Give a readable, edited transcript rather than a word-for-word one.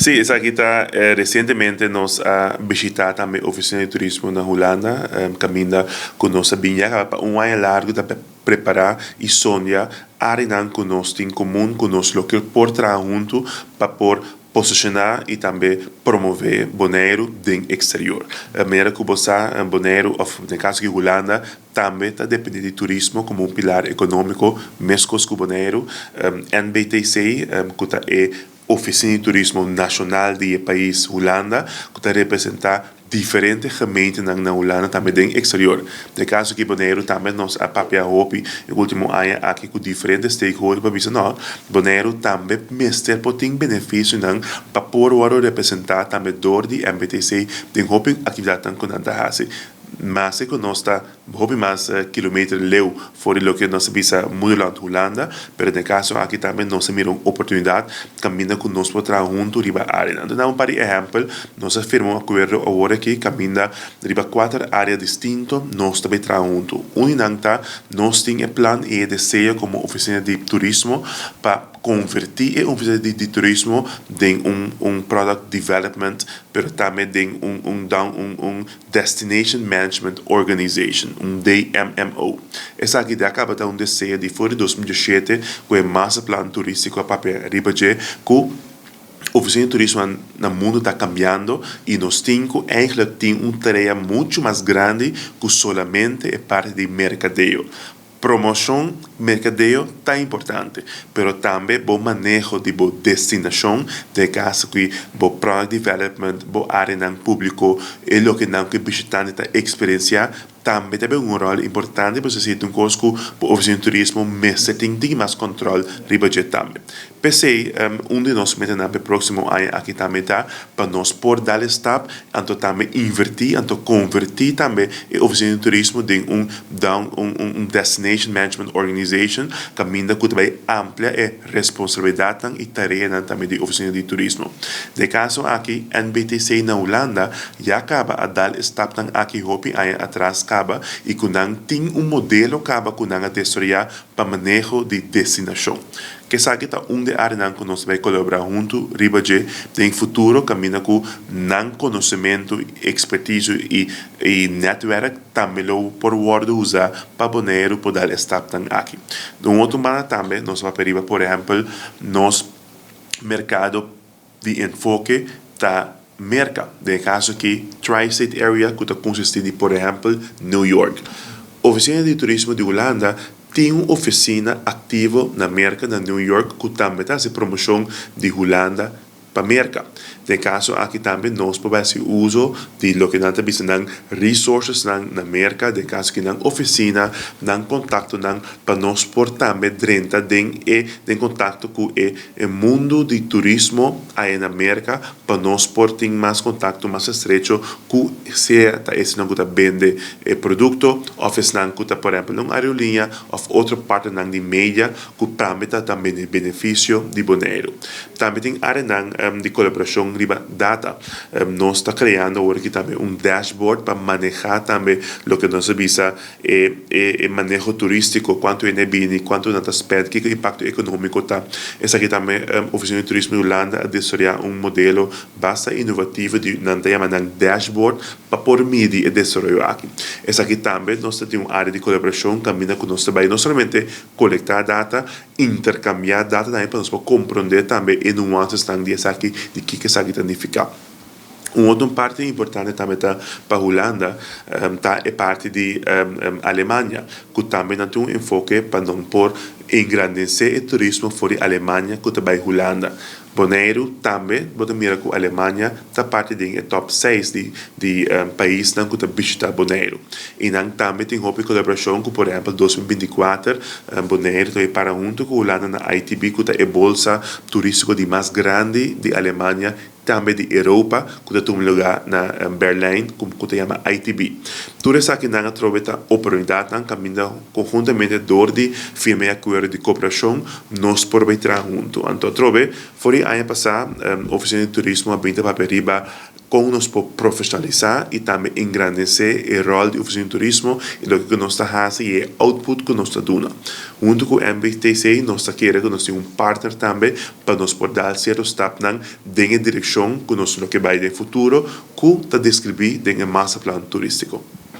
Sí, esaki ta resientemente nos a bishitá tambe ofisina di turismo na Hulanda, kaminda ku nos a bin ya kaba pa un aña largu ta prepará i sondia áreanan ku nos tin komun ku nos lo ke por traha huntu pa por posishoná i tambe promové Boneiru den eksterior. Manera ku bo sa, Boneiru òf den kaso aki Hulanda tambe ta dependé di turismo komo un pilar ekonómiko meskos ku Boneiru. NBTC ku ta e Ofisina di Turismo Nashonal di e pais Hulanda ku ta representá diferente gemeentenan na Hulanda tambe den eksterior. Den kaso aki Boneiru tambe nos a papia hopi e ultimo aña aki ku diferente stakeholder pa bisa no, Boneiru tambe mester por tin benefisionan pa por wòrdu representá tambe dor di MBTC den hopi aktividatnan ku nan ta hasi. Maske ku nos ta hopi mas kilometer leu for di loke nos a bisa moederland Hulanda, pero den e kaso aki tambe nos a mira un oportunidat kaminda ku nos por traha huntu riba áreanan. Anto nan un par di ehèmpel, nos a firma un akuerdo awor aki kaminda riba kuater área distinto nos ta bai traha huntu. Un di nan ta nos tin e plan i e deseo komo ofisina di turismo pa konvertí e ofisina di turismo den un un product development pero tambe den un un down un un Destination Management Organization, un DMMO. Esaki de a kaba ta un deseo di for di 2017 ku e Masterplan Turístiko a papia riba dje ku Ofisina di Turismo na mundu ta kambiando i nos tin ku eigentlik tin un tarea muchu mas grandi ku solamente e parti di merkadeo. Promocion mercadeo ta importante, pero tambe bo maneho di bo destinacion, den e caso aki bo product development, bo areanan publico, e lokenan cu e bishitante ta experiencia, tambe ta bira un rol importante pasobra esey ta un cos cu bo oficina di turismo mester tin tin mas control riba dje tambe. P'esey, un di nos metanan p'e proximo aña aki tambe ta pa nos por dal e stap, anto tambe inverti, anto converti tambe e oficina di turismo den un down un un destination management organization caminda cu ta bay amplia e responsabilidadnan y tareanan tambe di oficina di turismo. Den e caso aki, NBTC na Hulanda ya caba a dal e stapnan aki hopi aña atras caba y cu nan tin un modelo caba cu nan a desaroya pa maneho di destinashon. Esaki ta un di e áreanan ku nos ta bai kolaborá huntu riba dje den futuro kaminda ku nan konosementu, ekspertiso i i nètwèrk tambe lo por wòrdu usá pa Boneiru por dal e stapnan aki. Di un otro banda tambe nos a papia riba por ehèmpel nos merkado di enfoke ta Merka, den e kaso aki Tri-State Area ku ta konsistí di por ehèmpel New York. Ofisina di Turismo di Hulanda tin un ofisina aktivo na Merka na New York ku tambe ta hasi promoshon di Hulanda pa Merka. Den e kaso aki tambe nos por bai hasi uso di loke nan ta bisa nan resourcesnan na Merka, den e kaso aki nan ofisina, nan kontaktonan pa nos por tambe drenta den e den kontakto ku e E mundu di turismo aya na Merka pa nos por tin mas kontakto mas estrecho ku sea ta esnan ku ta bende e produkto òf esnan ku ta por ehèmpel un aerolínea òf otro partnernan di media ku tambe ta ta benefisio di Boneiru. Tambe tin áreanan di kolaborashon riba data. Nos ta kreando awor aki tambe un dashboard pa manehá tambe loke nos a bisa E e maneho turístiko, kuantu hende a bini, kuantu nan ta spend, kiko impakto ekonómiko ta. Esaki tambe Ofisina di Turismo di Hulanda a desaroyá un modelo basta inovativo di nan ta yama nan dashboard pa por midi e desaroyo aki. Esaki tambe nos ta tin un área di kolaborashon kaminda ku nos ta bai no solamente kolektá data, interkambiá data tambe pa nos por komprondé tambe e nuansesnan di esaki, di kiko esaki ta nifiká. Un otro parti importante tambe ta pa Hulanda ta e parti di Alemania ku tambe nan tin un enfoke pa nan por engrandesé e turismo for di Alemania ku ta bai Hulanda. Boneiru tambe bo ta mira ku Alemania ta parti den e top seis di di paisnan ku ta bishita Boneiru. I nan tambe tin hopi kolaborashon ku por ehèmpel 2024 Boneiru ta bai para huntu ku Hulanda na ITB ku ta e bolsa turístiko di mas grandi di Alemania Tambe di Europa ku ta tuma lugá na Berlijn ku ta yama ITB. Tur esakinan atrobe ta oportunidatnan kaminda konhuntamente dor di firma e akuerdo di kooperashon nos por bai traha huntu. Anto atrobe for di aña pasá Ofisina di Turismo a bin ta papia riba. Kon nos por profeshonalisá i tambe engrandesé e ròl di Ofisina di Turismo i loke ku nos ta hasi i e output ku nos ta duna. Huntu ku MBTC nos ta kere ku nos tin un partner tambe pa nos por dal sierto stapnan den e direkshon ku nos lo ke bai den futuro ku ta deskribí den e Masterplan Turístiko.